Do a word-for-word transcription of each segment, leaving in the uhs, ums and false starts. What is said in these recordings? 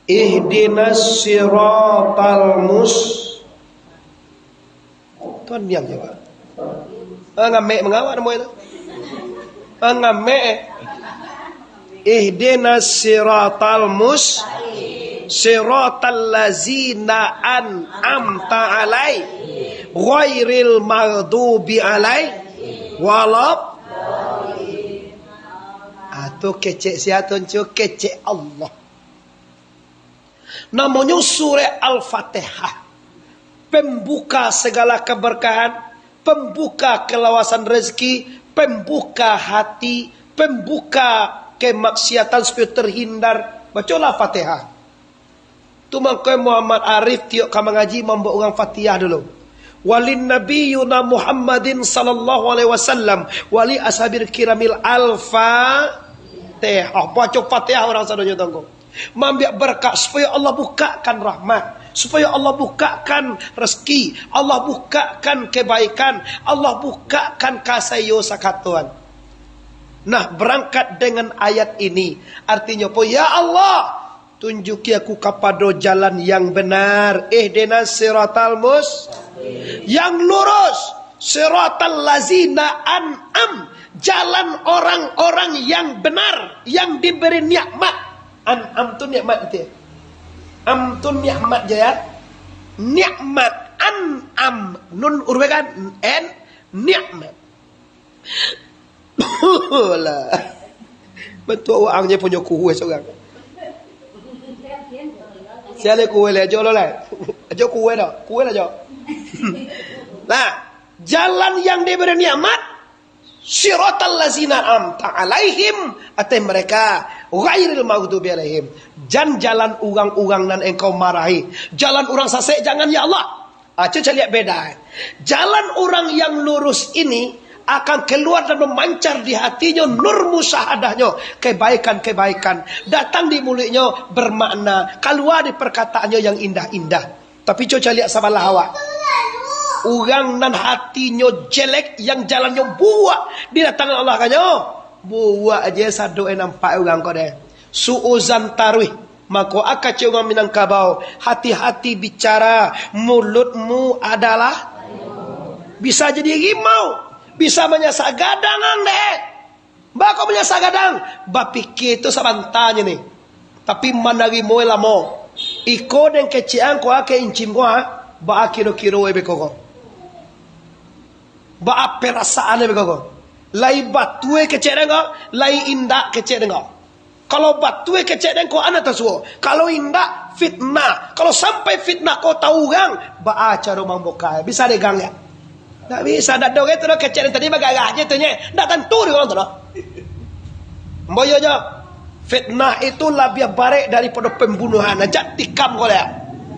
Ihdinas siratal mus-, Tuan diam je, Pak. Ah, ngamek mangawak namo itu. Ah, ngamek. Ihdinas siratal mus-, siratal lazina an'amta alai, ghairil maghdubi alai, walad. Ah, tu kecek sia tu, Ncu? Kecek Allah. Namonyo surah Al-Fatihah, pembuka segala keberkahan, pembuka keluasan rezeki, pembuka hati, pembuka kemaksiatan supaya terhindar. Bacolah Fatihah. Tu mangko Muhammad Arif tiok ka mangaji mambuek urang Fatihah dulu. Walin nabiyuna Muhammadin sallallahu alaihi wasallam, wali ashabil kiramil al-Fatihah. Baco Fatihah urang sadonyo tongko. Mambiak berkat, supaya Allah bukakan rahmat, supaya Allah bukakan rezeki, Allah bukakan kebaikan, Allah bukakan kasaiyo sakatoan. Nah, berangkat dengan ayat ini, artinyo po, "Ya Allah, tunjuki aku kapado jalan yang benar, ihdinas siratal mus-, yang lurus, siratal lazina an'am, jalan orang-orang yang benar, yang diberi nikmat." An'am tu nikmat itu ya. Am tu nikmat je ya. Nikmat, an'am, nun urwe kan, en, nikmat. Lah. Bantuak waang je punyo kuwe surang. Sia lai kuwe lai, ajo lo lai. Ajo kuwe dah, kuwe lah ajo. Nah, jalan yang diberi nikmat, siratal lazina an'amta alaihim, ateh mereka, ghairil maghdubi alaihim. Jan jalan urang-urang nan Engkau marahi. Jalan urang sasek jangan, ya Allah. Ah, cubo caliak beda. Jalan urang yang lurus ini akan keluar dan memancar di hatinyo nur musyahadahnyo, kebaikan-kebaikan. Datang di muluiknyo bermakna, kalua di perkataannyo yang indah-indah. Tapi cubo caliak sabalah awak. Urang nan hatinyo jelek, yang jalannyo buruak, didatangan Allah kanyo, buruak aje sadok e nampak urang ko deh. Suuzan taruih. Mako, a kecek urang Minangkabau, hati-hati bicara, mulutmu adalah bisa jadi rimau, bisa manyasak gadang ang deh. Bako manyasak gadang, bapikia tu sabantanyo ni. Tapi manarimo lamo. Iko deng kecek ang ko, a kecek incim ko, a, baa kiro-kiro e beko ko. Baa perasaan e beko ko. Lai batua kecek den ko, lai indak kecek den ko. Kalau batua kecek den ko, anak tasuo. Kalau indak, fitnah. Kalau sampai fitnah kota urang, baa caro mambuka? Bisa digang ya? Ndak bisa, ndak doh gitu doh kecek den tadi bagarah je tu nye. Ndak tantu di urang tu doh. Ambo iyo jo. Fitnah itu labiah barek daripado pembunuhan. Ajak tikam ko lah.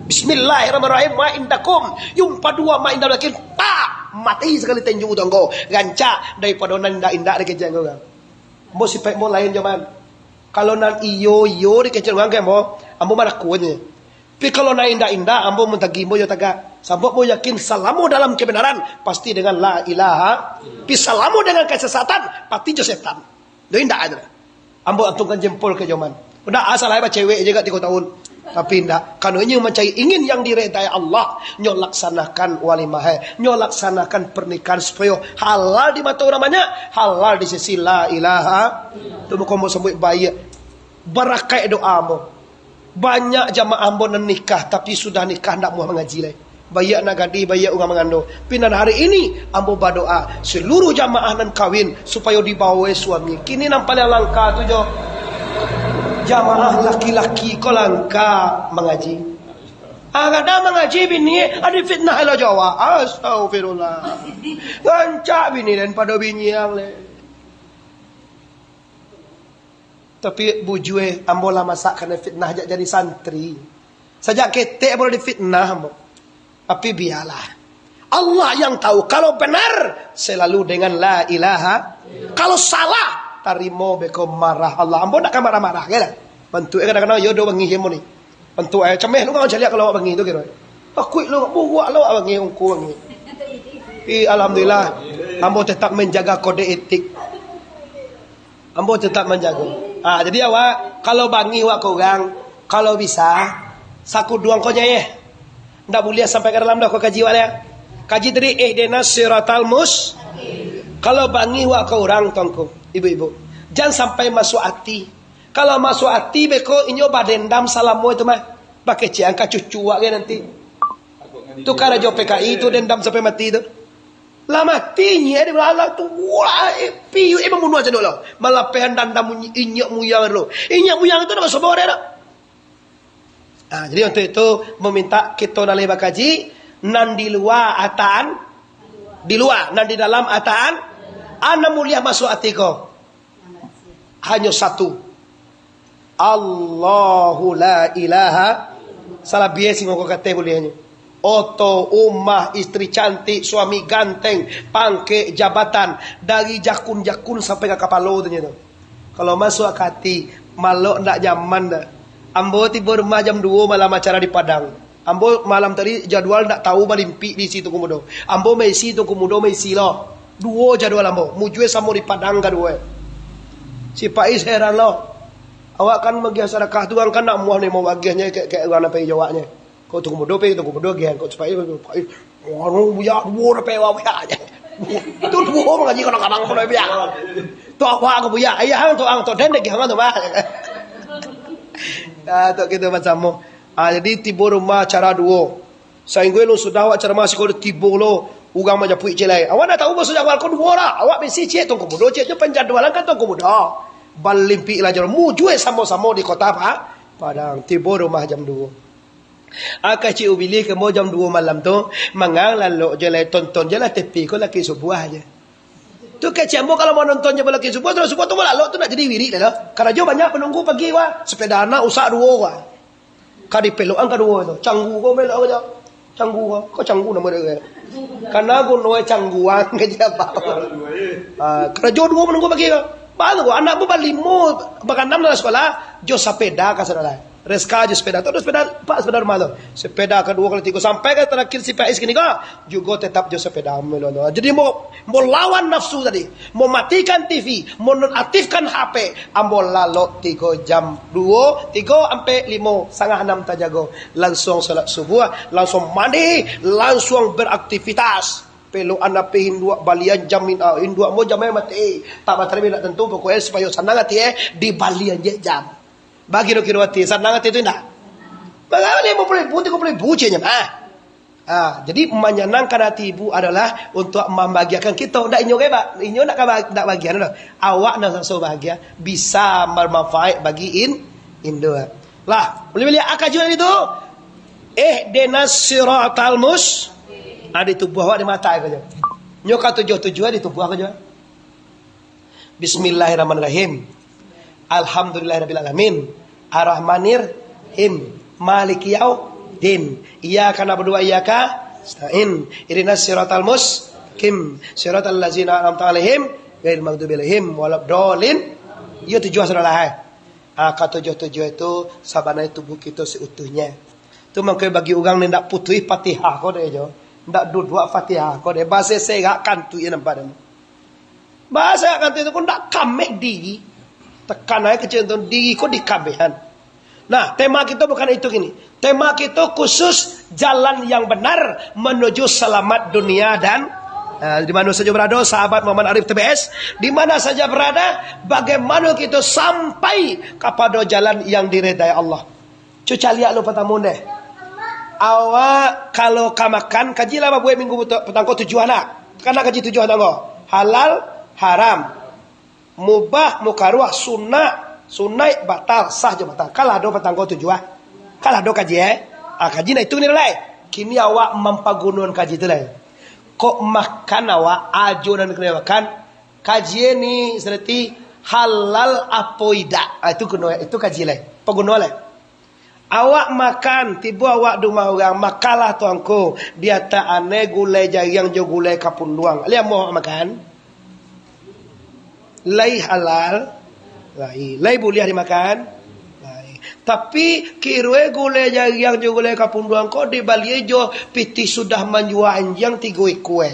Bismillahirrahmanirrahim. Ma indakum. Yumpa dua ma indal lakin. Tak. Mati sakali tenju tu angko. Rancak daripado nan indak-indak dikecek urang. Ambo sipaik ambo lain jo, man. Kalau nan iyo, iyo dikecek urang ka ambo, ambo malakuannyo. Tapi kalau nan indak-indak, ambo mantagi ambo jo tagak. Sabab ambo yakin salamo dalam kebenaran, pasti dengan la ilaha. Tapi salamo dengan kesesatan, pasti jo setan. Dah indak aja. Ambo antungkan jempol ka jo, man. Udah asal ai bacewek je gak tigo tahun. Tapi indak, karano inyo mancari ingin yang diredai Allah, nyo laksanakan walimah, eh, nyo laksanakan pernikahan supayo halal di mato urang banyak, halal di sisi la ilaha. Tu mako ambo sambuik baiak. Barakaik doa ambo. Banyak jamaah ambo nan nikah, tapi sudah nikah ndak muah mangaji lai. Baiak anak gadih, baiak urang mangando. Tapi nan hari ini, ambo badoa, seluruh jamaah nan kawin, supayo dibawoi suami. Kini nan paliang langka tu jo, jamaah laki-laki ko langka mangaji. Ah, kadang mangaji bini, ah, difitnah lo jo awak. Astagfirullah. Rancak bini den pado bini ang le. Tapi bujue, ambo lah masak kanai fitnah jak jadi santri. Sajak ketek ambo lah difitnah ambo. Tapi bialah. Allah yang tahu. Kalau benar, selalu dengan la ilaha. Kalau salah, tarimo beko marah Allah. Ambo ndak ka marah-marah, kan? Bantuak e kadang-kadang, yo do bangih ambo ni. Bantuak e, cameh lo urang caliak kalau awak bangih tu kiro. Takuik lo, buruak lo awak bangih, ungku bangih. Tapi alhamdulillah, ambo tetap menjaga kode etik. Ambo tetap manjago. Ah, jadi awak, kalau bangih awak ka urang, Kalau bisa, sakuduang ko nyayeh. Ndak buliah sampai ka dalam doh, ko kaji wak lai. Kaji tadi, ihdinas siratal mus-, kalau bangih wak ka urang, tuangku, ibu-ibu, jan sampai masuak ati. Kalau masuak ati, beko inyo badendam salamo itu mah. Bakecekan ka cucu wak ge nanti. Tu karajo P K I tu, dendam sampai mati tu. Lah mati inyo di balalang tu. Wah, eh, piuk, eh, mambunuah cando lo. Malapehan dandam inyo muyang lo. Inyo muyang tu nama sobo ado. Nah, jadi untuk itu, meminta kita nalai bakaji, nan di lua ataan, di lua, nan di dalam ataan, ana muliah masuak ati ko. Hanyo satu. Allahu la ilaha. Salah biasa ngoko kata buliahnyo. Oto, umah, istri cantik, suami ganteng, pangkek, jabatan, dari jakun-jakun sampai ka kapalo tu nyo tu. Kalau masuak ka ati, malok ndak nyaman dah. Ambo tibo rumah jam duo malam acara di Padang. Ambo malam tadi jadwal ndak tahu balimpik di isi Tungku Mudo. Ambo maisi Tungku Mudo maisi lo. Duo jadwal ambo. Mujue samo di Padang kaduo. Si Faiz heran lo. Awak kan magiah sadakah tu, kan nak muah ni mau bagiahnyo kek, kek urang nan pai jawaknyo. Kok Tungku Mudo pai, Tungku Mudo agiahan, kok si Faiz, Faiz. Wah, buya, duo dah pewa buya. Tu duo mangaji kadang-kadang pun buya. Tu awak ko buya. Ayah ang tu, ang tu, den dek ang tu mah. Ah, tu kita macam. Ah, jadi tibo rumah acara duo. Sainggo alun sudah awak ceramah siko tibo lo, urang manjapuik ciek lai. Awak ndak tahu baso jadwal ko duo lah. Awak bisi ciek Tungku Mudo ciek tu penjadwalan kan Tungku Mudo. Balimpik lah jadwal. Mujue samo-samo di kota Pa-, Padang. Tibo rumah jam duo. Ah, kecek ubilih kemo jam duo malam tu, mangang lalok je lai, tonton je lah T V ko laki subuah je. Tu kecek ambo kalau mau nonton je laki subuah, terus subuah tu mau lalok tu nak jadi wirik dah lo. Karajo banyak penunggu pagi wah, sepeda anak usak duo wah. Ka dipelokan kaduo tu, canggu ko melok aja. Canggu ko, ko canggu nama dia. Karena guno cangguan ke apa. Ah, karajo duo penunggu pagi ko. Baru ko, anak bu balimo, baganam dalam sekolah, jo sepeda ka saudara. Reska jo sepeda tu, ada sepeda, empat sepeda rumah tu. Sepeda kaduo, katigo, sampai ka terakhir si Faiz kini ko, jugo tetap jo sepeda. Jadi, mau, mau lawan nafsu tadi, mau matikan T V, mau nonaktifkan H P, ambo lalok tigo jam, duo, tigo, ampek, limo, setengah enam tajago. Langsung salat subuh, langsung mandi, langsung beraktivitas. Pelokan api induak, balian jam in-, ah, induak mo jam mati. Tak batari nak tentu, pokoknya supaya sanang hati, eh, dibalian je jam. Bagi kiro-kiro hati, sanang hati tu indak? Bagaimana lima puluh ribu, tiga puluh ribu je nyo, ah. Ah, jadi menyenangkan hati ibu adalah untuk membahagiakan kita. Ndak inyo ke, Pak? Inyo ndak ka ba-, ndak bagian tu. Awak nak so bahagia, bisa bermanfaat bagi in-, induak. Lah, boleh baliak akal juga itu. Ihdinas siratal mus-, ah, di tubuah awak di mata ko je. Nyo ka tujuah-tujuah di tubuah ko je. Bismillahirrahmanirrahim. Alhamdulillahirabbil alamin. Arrahmanirrahim. Maliki yaumiddin. Iyyaka na'budu wa iyyaka nasta'in. Ihdinas siratal mustaqim. Siratal ladzina an'amta 'alaihim ghairil maghdubi 'alaihim waladdallin. Iyo tujuah sudah lah, hai. Ah, ka tujuah-tujuah itu sabananyo tubuh kito seutuhnyo. Tu mangko bagi urang ni ndak putuih Fatihah ko dek jo. Ndak duduak Fatihah ko dek. Baseserak kantuik iyo nampak dek. Baseserak kantuik tu ko ndak kameh diri. Tekan aja kecil tu, diri ko dikamehan. Nah, tema kito bukan itu kini. Tema kito khusus jalan yang benar menuju selamat dunia dan, ah, di mana saja berada, sahabat Muhammad Arif T B S, di mana saja berada, bagaimana kito sampai kapado jalan yang diridai Allah. Cu caliak lo patamo deh. Awak kalau ka makan, kaji lah babuek minggu putu-, patang ko tujuah nak. Kan nak kaji tujuah tanggo. Halal, haram. Mubah, mukaruah, sunat, sunaik, batal, sah jo batal. Kan lah ado patang ko tujuah. Kan lah ado kaji, eh? Ah, kaji nak itu ni lai. Kini awak mampagunoan kaji tu lai. Kok makan awak, ajo nan kena makan, kaji ni seperti halal apo idak. Ah, itu guno, itu kaji lai. Paguno lai. Awak makan, tibo awak di rumah urang, makanlah tuangku, di ateh aneh gulai jariang jo gulai kapunduang. Lai amuah awak makan? Lai halal? Lai. Lai buliah dimakan? Lai. Tapi, kiroe gulai jariang jo gulai kapunduang ko dibali jo pitih sudah manjua anjiang tigo ikua.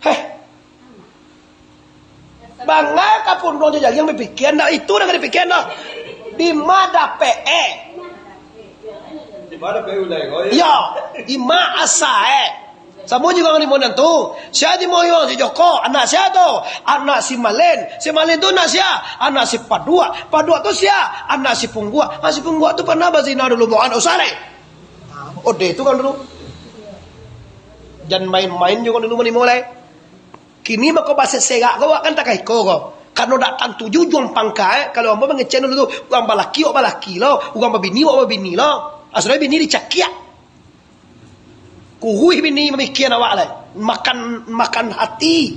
Heh. Bangai ka punduang jo jariang bapikia, ndak itu nan ka dipikia doh. Di ma dapek e? Di ma dapek ulai ko, yo? Yo, di ma asa e? Samo juo dengan limo nan tu. Sia di moyong si Joko, anak sia tu? Anak si Malin. Si Malin tu anak sia? Anak si Paduak. Paduak tu sia? Anak si Pungguak. Ah, si Pungguak tu pernah bazina dulu, bawa anak usah lai. Ah, ode tu kan dulu. Jan main-main juo kan dulu manimo lai. Kini mako baserak ko awak kan takah iko ko. Karano dak tantu juo ujuang pangka e. Kalau ambo mangecek dulu tu, urang balaki awak balaki lo, urang babini awak babini lo. Asal bini dicakiak. Kuruih bini mamikian awak lai. Makan, makan hati.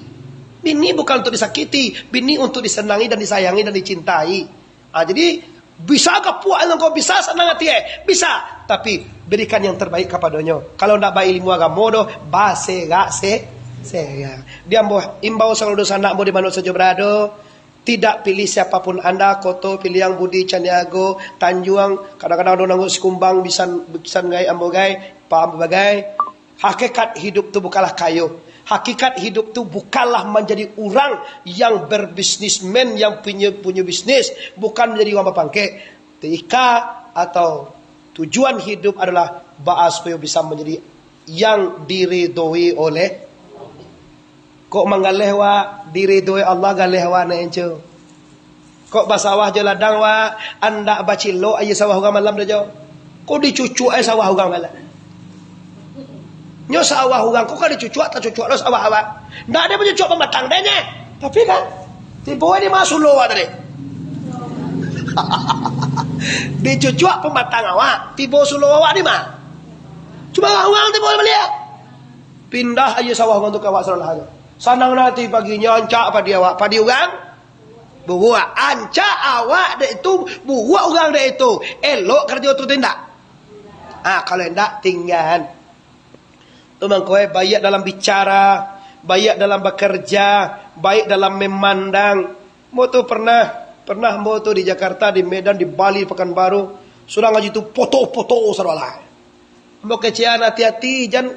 Bini bukan untuk disakiti, bini untuk disenangi dan disayangi dan dicintai. Ah, jadi, bisa gapuak engkau, bisa sanang ati e, bisa. Tapi, berikan yang terbaik kapadonyo. Kalau ndak bailmu agamo doh, baserak se-, serak. Di ambo imbau saluruh dunsanak ambo di mano sajo barado, tidak pilih siapapun anda, Koto, Piliang, Budi, Caniago, Tanjuang, kadang-kadang ado nangguak Sikumbang, bisan, bisan gai ambo gai, paham bagai. Hakikat hidup tu bukanlah kayo. Hakikat hidup tu bukanlah manjadi urang yang berbisnismen, yang punyo, punyo bisnis, bukan manjadi urang bapangkek. Tika atau tujuan hidup adalah baa supayo bisa manjadi yang diridoi oleh. Kok manggaleh wak, diridoi Allah galeh wak nak enco. Kok basawah jo ladang wak, andak bacilok aia sawah urang malam tu jo. Kok dicucuak aia sawah urang malam. Nyo sawah urang, kok ka dicucuak, tacucuak lo sawah awak. Ndak ado mancucuak pamatang deh nyo. Tapi kan, tibo di ma sulo awak tadi. Dicucuak pamatang awak, tibo sulo awak di ma? Cuma urang tibo baliak. Pindah aia sawah urang tu ka awak salah tu. Sanang ati paginyo, ancak padi awak, padi urang buruak. Ancak awak dek itu, buruak urang dek itu. Elok karajo tu, tu indak? Ah, kalau indak, tinggaan. Tu mangko, eh, baiak dalam bicara, baiak dalam bakarja, baiak dalam memandang. Ambo tu pernah, pernah ambo tu di Jakarta, di Medan, di Bali, Pekanbaru, surang aji tu poto-poto sadolah. Ambo kecekan, hati-hati, jan,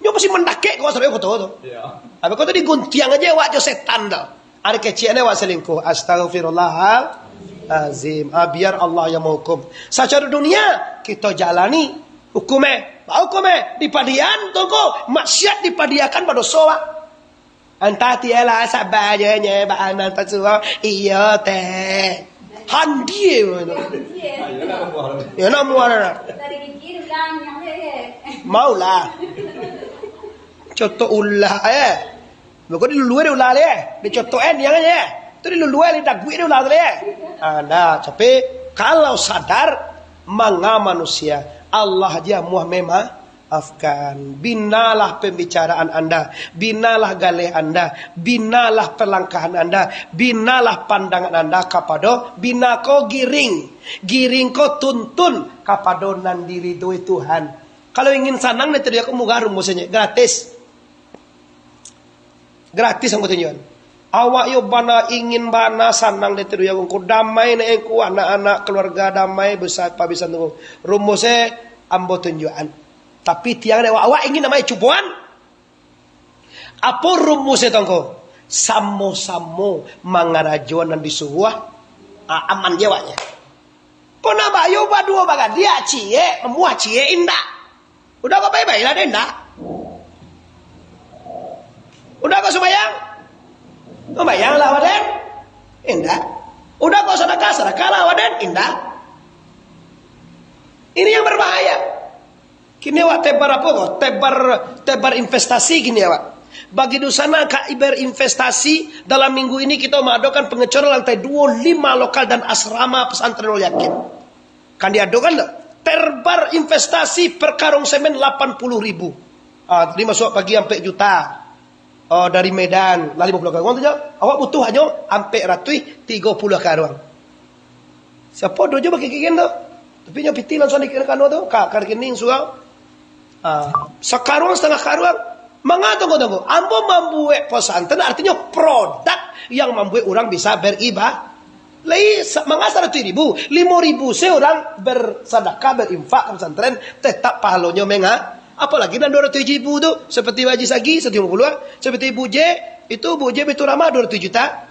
nyo pasti mandakek ka awak sadonyo foto tu. Iyo. Abih ko tu diguntiang aja awak jo setan tu. Ado kecekan awak selingkuh. Astagfirullahalazim. Ah, biar Allah yang menghukum. Secara dunia, kita jalani hukum eh. Ba hukum eh. Di padian tu ko, maksiat dipadiakan badoso, Pak. Antah tialah saba je nye ba anan pasuo. Iyo teh. Handie mano. Yo nak muara. Maulah. Cotok ulah eh. Mako dilulue dek ulah eh. Dicotok eh niang eh. Tu dilulue didaguik dek ulah tu eh. Ada, tapi kalau sadar manga manusia, Allah je amuah mema- afkan. Binalah pembicaraan anda, binalah galeh anda, binalah pelangkahan anda, binalah pandangan anda kapado bina ko giring. Giring ko tuntun kapado nan diridoi Tuhan. Kalau ingin sanang, nanti dia ko murah rumusnya, gratis. Gratis angku tunjuan. Awak yo bana ingin bana sanang dek tu yo angku, damai nak angku, anak-anak, keluarga damai, besar pabisan tu. Rumusnya ambo tunjuan. Tapi tiang dek awak, awak ingin namai cuboan. Apo rumusnya tu angku? Samo-samo mangarajoan nan disuruah, ah, aman je awaknya. Kok nak bayo baduo bagadiak ciek, mamuah ciek indak. Udah kok baik-baiklah deh, indak. Udah kok sumbayang? Sumbayanglah awak den. Indak. Udah kok sadakah, sadakahlah awak den. Indak. Ini yang berbahaya. Kini awak tebar apo ko? Tebar, tebar investasi kini awak. Bagi dunsanak ka berinvestasi, dalam minggu ini kita mengadakan pengecoran lantai dua, lima lokal dan asrama pesantren Nurul Yakin. Kan diadokan tu. Terbar investasi per karung semen lapan puluh ribu. Ah, tadi masuk pagi ampek juta. Oh, dari Medan, lah lima puluh karung tu je. Awak butuh ajo ampek ratuih tigo puluh karung. Siapo dojo bakik-kikin tu? Tapi nyo pitih langsung di kano tu, ka, ka rekening surang. Ah, sakaruang satangah karuang. Manga tunggu-tunggu. Ambo mambuek pesantren, artinyo produk yang mambuek urang bisa beriba-, lai sa-, manga saratuih ribu, limo ribu se urang bersadakah, berinfak ka pesantren, tetap pahalonyo menga-, apalagi nan dua ratuih ribu tu, seperti Haji Sagi, satu limo puluh, seperti Buje, itu Buje Baiturrahmah dua ratuih juta.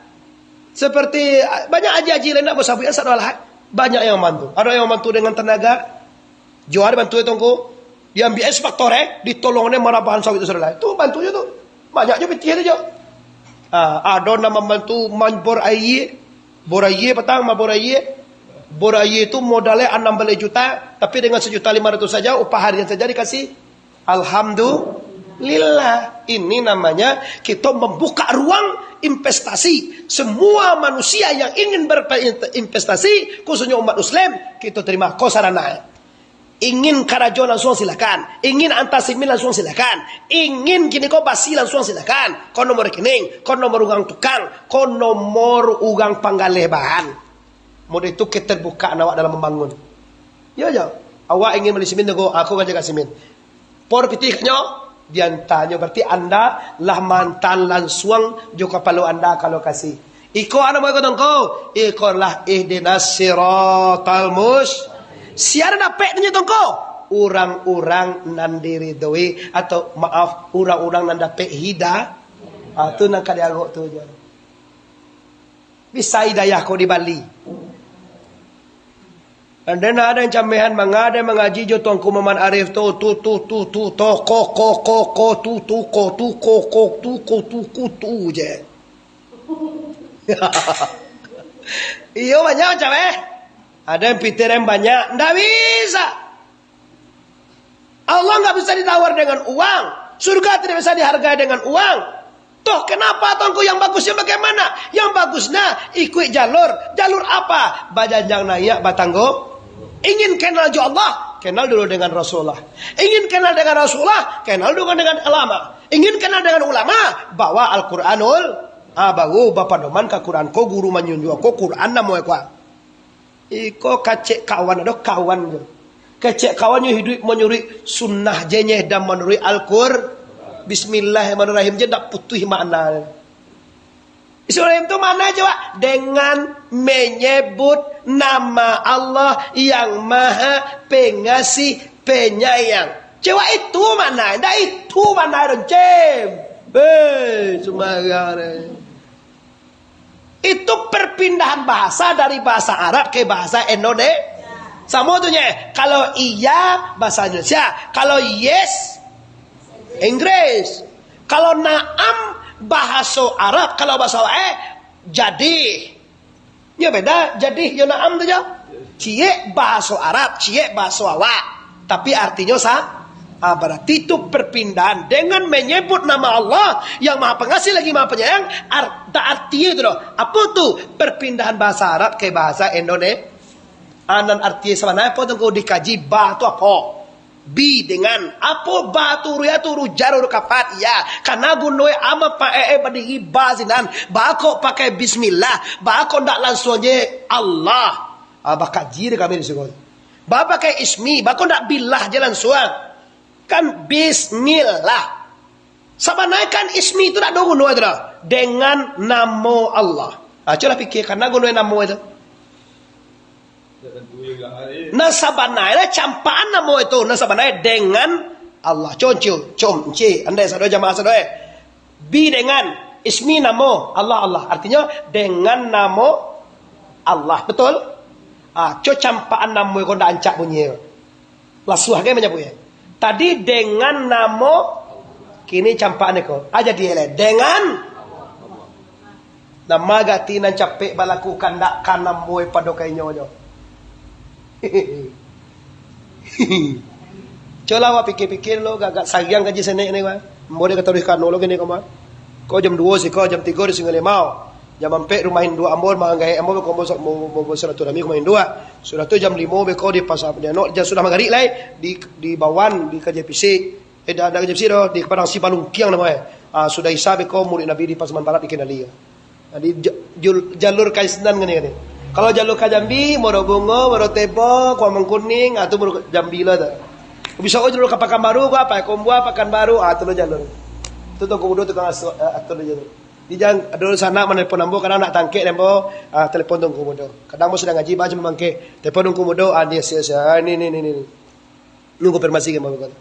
Seperti, ah, banyak haji-haji lain nak basabuik, sado lah. Banyak yang mambantu. Ado yang mambantu dengan tenaga, jo dibantu itu ngko. Diambiak ekskavator, eh, ditolong ni marabahan sawit tu, sadolah. Tu bantu jo tu. Banyak jo pitih tu jo. Ah, ado nan mambantu mambor aia. Bor aia patang, mambor aia. Bor aia tu modalnya anam baleh juta, tapi dengan sejuta lima ratus saja upah harian saja dikasih. Alhamdulillah. Ini namanya kita membuka ruang investasi. Semua manusia yang ingin berinvestasi, khususnya umat Muslim, kita terima. Ko sarana. Ingin karajo langsung silakan. Ingin antar simin langsung silakan. Ingin kini ko basi langsung silakan. Ko nomor rekening, ko nomor urang tukang, ko nomor urang panggaleh bahan. Model itu keterbukaan awak dalam membangun. Yo, yo. Awak ingin bali simin tu, aku kan jaga simin. Por pitih kanyo, diantanyo. Berarti anda lah mantan lansuang jo kapalo anda ka lokasi. Iko anu mako tongko, iko lah ihdinas siratal mus-, sia nan dapek tu nyo tongko, urang-urang nan diridoi, atau maaf, urang-urang nan dapek hida-, ah, tu nan ka diarok tu jo. Bisa hidayah ko di Bali. Ande nak ado camehan manga-, ado mangaji jo Tuanku Muhammad Arif tu, tu, tu, tu, tu, to, ko, ko, ko, ko, tu, tu, ko, tu, ko, tu, ko, tu, ko, tu je. Iyo, banyak macam, eh. Ado yang pitih yang banyak, ndak bisa. Allah nggak bisa ditawar dengan uang. Surga tidak bisa dihargai dengan uang. Toh, kenapa, Tuanku, yang bagusnya bagaimana? Yang bagusnya ikut jalur. Jalur apa? Bajanjang naiak, batanggo. Ingin kenal jo Allah, kenal dulu dengan Rasulullah. Ingin kenal dengan Rasulullah, kenal dulu dengan ulama. Ingin kenal dengan ulama, bawa Al-Quranul, ah, baru bapadoman ka Quran ko, guru manyunjuang ko, Quran namo ko. Iko kecek kawan, ado kawan tu. Kecek kawan nyo hiduik manuruik sunnah je nyo, dan manuruik Al-Qur-, Bismillahirrahmanirrahim je ndak putuih makna. Bismillahirrahmanirrahim tu makna je, Wak? Dengan menyebut nama Allah yang Maha Pengasih Penyayang. Cewek itu makna, ndak itu makna doncem. Hei, sembarang ni. Itu perpindahan bahasa dari bahasa Arab ke bahasa Indonesia. Samo tu nye. Kalau iya, bahasa Indonesia. Kalau yes, Inggris. Kalau naam, bahasa Arab. Kalau bahasa Arab, eh, jadi. Nyo beda, jadi yo naam tu jo. Ciek bahasa Arab, ciek bahasa awak. Tapi artinyo sa-, ah, berarti itu perpindahan. Dengan menyebut nama Allah yang Maha Pengasih lagi Maha Penyayang, ar-, tak arti itu doh. Apa tu? Perpindahan bahasa Arab ke bahasa Indonesia. Anan arti sabananyo apa tu? Kau dikaji ba tu apa? Bi dengan. Apa ba tu? Ru ya tu, ru jar, ru kapat. Ya. Karena gunoi ama pa e, e badiri ba sinan. Ba kok pakai bismillah. Ba kok ndak langsung je Allah. Ah, bakaji dek kami di siko. Ba pakai ismi, ba kok ndak billah je lansuang. Kan bismillah. Sabananyo kan ismi tu ndak ado guno tu dah. Dengan namo Allah. Ah, cubolah pikir, karena guno namo itu. Nah, sabananyo campaan namo itu. Nah, sabananyo dengan Allah. Conco, com, nce. Andai sado jamaah sado, eh. Bi dengan ismi namo Allah, Allah. Artinyo, dengan namo Allah. Betul? Ah, co campaan namo ko ndak ancak bunyi. Lasuah kan manyabuiknyo. Tadi dengan namo, kini campaan ko. Ah, jadi eleh. Dengan nama gati nan capek balaku kandak ka namo pado ka inyo nyo. Colah awak pikir-pikir lo, agak sariang kaji senek ni, wah. Ambo dia kata, "Duh, kano lo kini ko mah." Ko jam duo siko, jam tigo di Sungai Limau. Jam ampek rumah induk ambo, manggaek ambo, beko ambo sa-, mo-, mo-, mo-, silaturahmi ka rumah induk, ah. Sudah tu jam limo beko di pasar, di anok, jam sudah magarik lai, di, di Bawan, di K J P C. Eh, dak, dak K J P C doh, di Padang Sibalungkiang namo, eh. Ah, sudah Isya beko murid Nabi di Pasaman Barat dikenali. Jadi, ja-, jul-, jalur ka Isnan ngene, ngene. Kalau jalur ka Jambi, Muaro Bungo, Muaro Tebo, Kuang Mangkuning, ah, tu baru Jambi lah tu. Bisa oh jalur ka Pakanbaru, ko apa, Kombua, Pakanbaru, ah, tu lo jalur. Tu Tuanku Mudo tukang asu-, eh, atur jalur. Di jang, ado sanak manelpon ambo, kadang nak tangkek ambo, ah, telepon Tuanku Mudo. Kadang ambo sadang ngaji, baca mamangke, telepon Tuanku Mudo, ah, ni, sia, sia, ah, ni, ni, ni, ni. Nunggu konfirmasi kan, Bapak.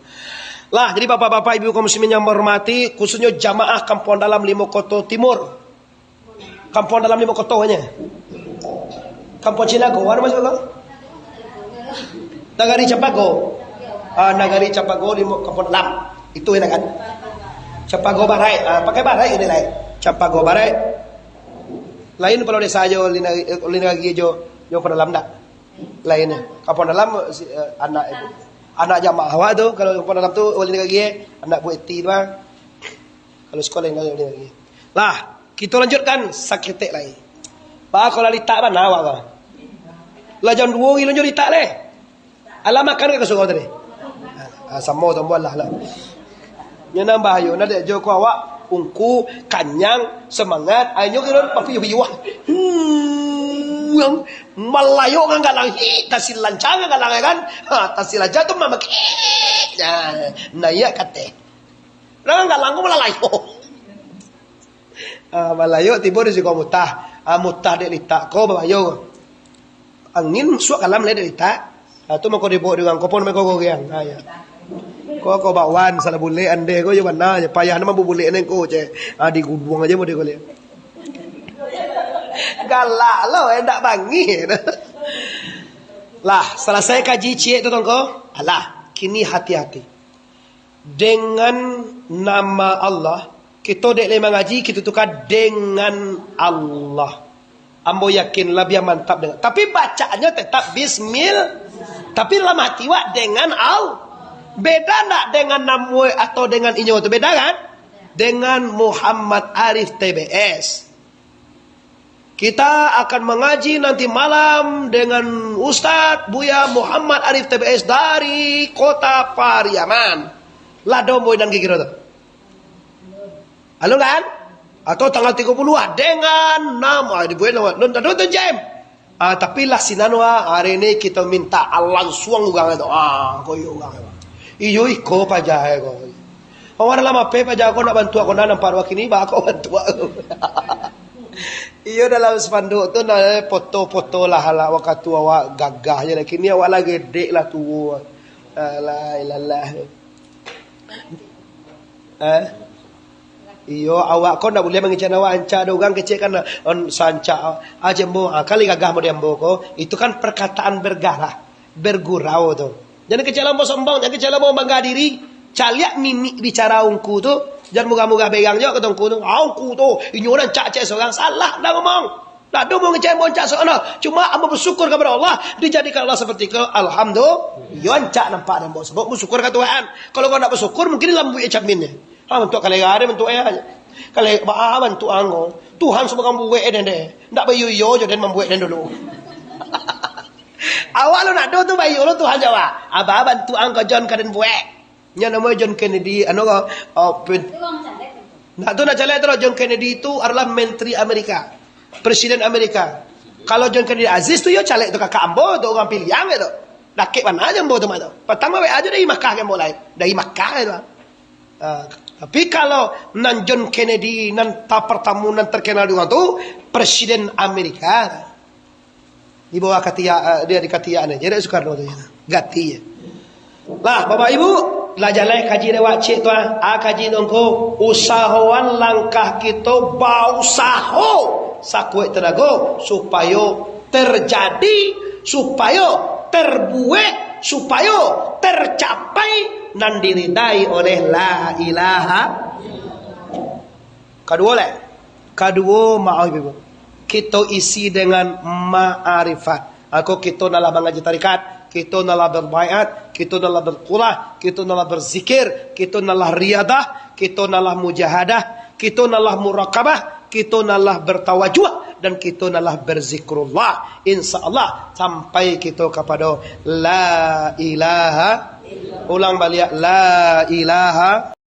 Lah, jadi bapak-bapak, ibu kaum muslimin yang menghormati, khususnya jamaah Kampung Dalam Limo Koto Timur. Kampuang Dalam Limo Koto nyo. Kampuang Cina ko, ado masuak ko? Nagari Campago. Ah, Nagari Campago Limo, Kampuang Dalam. Itu enak kan? Campago Barat. Ah, pakai Barat ini lai. Campago Barat. Lain kalau desa jo, Lina-, Linagagi jo, jo Kampuang Dalam dak? Lain. Kampuang Dalam, si, eh, anak itu. Anak jamaah awak tu, kalau Kampuang Dalam tu, Linagagi, anak Bu Eti tu, ah. Kalau sekolah yang lain lagi. Lah, kita lanjutkan saketek lai. Ba, kalau litak bana awak ko. Lah jam duo gilo nyo litak leh. Alah makan ka surau tadi? Ah, samo, samo lah lah. Nyo nambah yo, nah dek jo ko awak ungku, kanyang, semangat, ainyo kiro papi yo biwah. Hmm, yang malayok kan galang, hi, tasi lancang kan galang kan. Ha, tasi lancang tu mamak. Nah, naiak kateh. Urang galangku malalayok. Ah, malalayok tibo di siko mutah. Ah, mutah dek litak ko babayo. Angin masuak ka dalam dek litak. Ah, tu mako dibaok di urang ko pun mako goreang. Ah, ya. Ko, ko bakwan, salah bulek ande ko je bana je. Payah nama bubulek neng ko je. Ah, di guduang aja model ko liak. Galak lo, eh, ndak bangih. Lah, salasai kaji ciek tu tongko. Alah, kini hati-hati. Dengan nama Allah, kito dek lai mangaji, kito tuka dengan Allah. Ambo yakin labiah mantap dengan, tapi bacaannyo tetap bismil, tapi dalam hati wak dengan Al-, beda ndak dengan namuai atau dengan inyo tu, beda kan? Dengan Muhammad Arif T B S. Kita akan mangaji nanti malam dengan Ustaz Buya Muhammad Arif T B S dari Kota Pariaman. Lah domboi nan kikiro tu. Alun kan? Atau tanggal tigo puluh ah, dengan nama, ah, dibuat nama. Nun tadu tu, Jem. Ah, tapi lah sinan, wah, hari ni kita minta, ah, lansuang urang tu. Ah, koyo urang tu. Iyo iko paja ko. Awak dalam ape paja ko nak bantuak ko, nak nampak wak kini, baa ko bantuak. Iyo dalam spanduk tu nak foto-foto lah, lah wakatu awak gagah je lah. Kini awak lah gedek lah tuo. Alah, ilalah. Eh? Iyo, awak ko ndak buliah mangecek awak, ancak ado urang kecek kan, on sancak, ah, Jembo, ah, kali gagah model ambo ko, itu kan perkataan bergarah, bergurau tu. Jangan kecek ambo sombong, jangan kecek ambo bangga diri. Caliak mimik bicara ungku tu, jangan murah-murah berang jo kato ungku tu. Ah, ungku tu, inyo rancak cek sorang, salah dah ngomong. Ndak ado mau ngecek ambo rancak sono. Cuma ambo bersyukur kepada Allah, dijadikan Allah seperti ko. Alhamdulillah, iyo rancak nampak dek ambo. Sebab bersyukur ka Tuhan. Kalau kau ndak bersyukur, mungkin lambuik cermin ni. Ha, bantuak kalera deh, bantuak eh. Kalera, ah, bantuak ang ko. Tuhan semua kan buek den deh. Ndak baiyo-iyo jo den mambuek den dulu. Awak lo ndak ado tu baiyo lo Tuhan jawab. Abah bantuak ang ko John ka den buek. Nyo namo John Kennedy, anu ko, oh, pen-, ndak tu nak caleg tu, John Kennedy tu adalah menteri Amerika. Presiden Amerika. Kalau John Kennedy Aziz tu yo caleg tu kakak ambo tu urang pilihan gitu. Dakek bana jo ambo tu mah tu. Pertama W A jo dari Makkah kan ambo lai. Dari Makkah itu. Ah, tapi kalau nan John Kennedy, nan ta-, pertama nan terkenal di urang tu, Presiden Amerika. Di bawah katiak, eh, dia di katiak ni. Jadi Soekarno tu, ya. Gati je. Lah, Bapak Ibu, lah jaleh kaji dek wak cik tu, ah. Ah, kaji tu ngko, usahoan langkah kito bausaho sakuat tenago supayo terjadi, supayo terbuek, supayo tercapai nan diridai oleh la ilaha. Kaduo lai. Kaduo, maaf, Ibu. Kito isi dengan ma'arifat. Ako kito nan lah mangaji tarikat, kito nan lah berbaiat, kito nan lah berkulah, kito nan lah berzikir, kito nan lah riadah, kito nan lah mujahadah, kito nan lah murakabah, kito nan lah bertawajuh, dan kito nan lah berzikrullah. Insya Allah, sampai kito kapado la ilaha. Ulang baliak, la ilaha.